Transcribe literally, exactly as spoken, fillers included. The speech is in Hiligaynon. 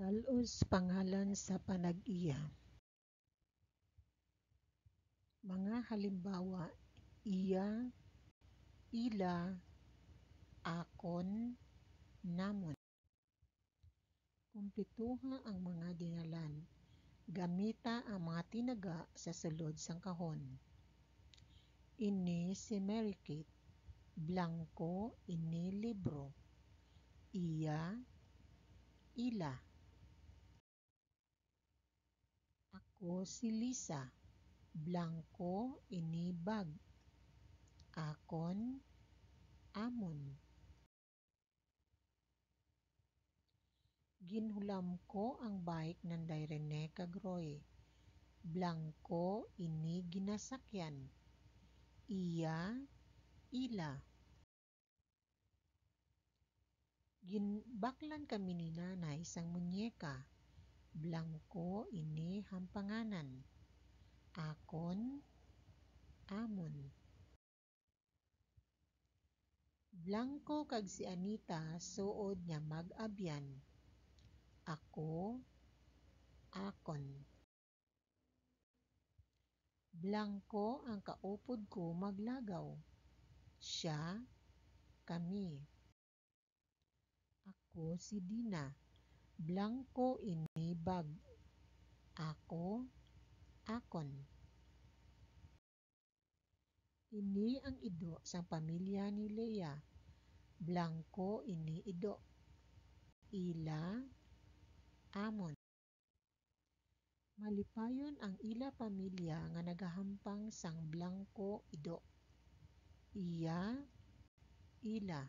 Dal-os pangalan sa panag-iya. Mga halimbawa: iya, ila, akon, namon. Kumpletuha ang mga dinalan. Gamita ang mga tinaga sa sulod sang kahon. Ini si Mary Kate. Blangko ini libro. Iya, ila. Ako si Lisa. Blangko ini bag. Akon, amon. Ginhulam ko ang bike nanday Rene kag Roy. Blangko ini ginasakyan. Iya, ila. Ginbaklan kami ni Nanay sang muñeka. Blangko ini hampanganan. Akon, amon. Blangko kag si Anita suod nga mag-abyan. Ako, akon. Blangko ang kaupod ko maglagaw. Siya, kami. Ako si Dina. Blangko ini bag. Ako, akon. Ini ang ido sang pamilya ni Lea. Blangko ini ido. Ila, amon. Malipayon ang ila pamilya nga nagahampang sang blangko ido. Iya, ila.